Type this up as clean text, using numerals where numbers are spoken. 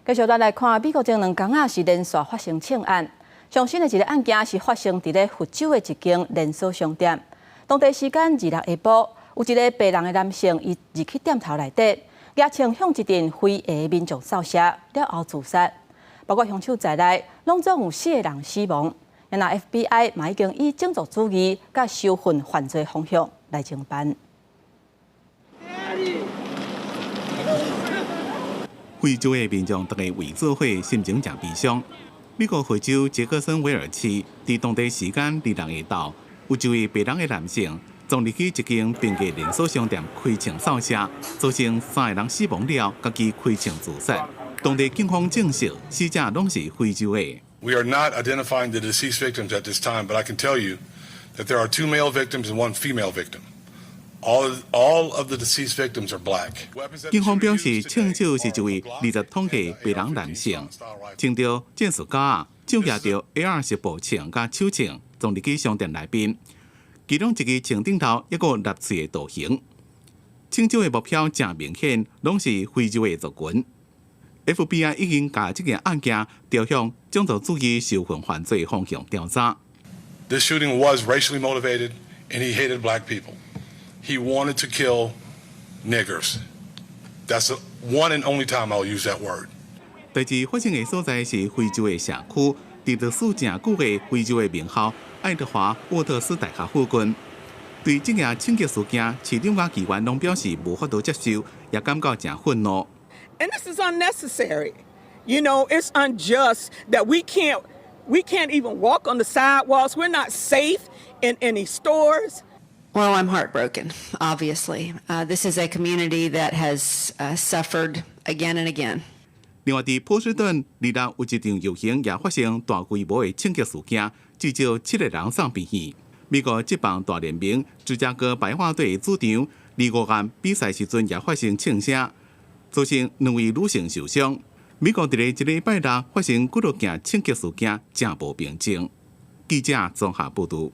繼續咱來看，美國前兩工仔是連續發生槍案。上新的一个案件是發生佇咧佛州的一間連鎖商店。當地時間26下晡，有一个白人的男性，伊入去店頭內底，舉槍向一陣非裔民眾掃射，了後自殺。包括兇手在內，攏總有四个人死亡。那 FBI 嘛已經以種族主義佮仇恨犯罪方向來偵辦。 Daddy. 非洲的民眾逐家圍做伙，心情誠悲傷。美國佛州傑克森維爾市，佇當地時間26下晝，有一位白人的男性，衝入去一間平價連鎖商店開槍掃射，造成三个人死亡了，家己開槍自殺。當地警方證實，死者攏是非洲的。 We are not identifying the deceased victims at this time, but I can tell you that there are two male victims and one female victim. All of the deceased victims are black. 警方表示，槍手是一位20通歲白人男性，穿著戰術甲，手舉著 AR 式步槍佮手槍，衝入去商店內面。其中一支槍頂頭猶閣有納粹的圖形。槍手的目標誠明顯，攏是非洲的族群。FBI 已經共這件案件調向種族主義仇恨犯罪方向調查。 This shooting was racially motivated, and he hated black people. He wanted to kill niggers. That's the one and only time I'll use that word. 代誌發生的所在是非洲的社區，佇歷史誠久的非洲的名校愛德華沃特斯大學附近。對這件槍擊事件，市長佮議員攏表示無法度接受，也感覺誠憤怒。 And this is unnecessary. It's unjust that we can't even walk on the sidewalks. We're not safe in any stores. Well, I'm heartbroken, obviously. This is a community that has suffered again and again. 另外，佇波士頓，26有一場遊行也發生大規模的槍擊事件，至少七个人送病院。美國職棒大聯盟芝加哥白襪隊主場25暗比賽時陣也發生槍聲，造成兩位女性受傷。美國佇咧這禮拜六發生幾落件槍擊事件，誠無平靜。記者綜合報導。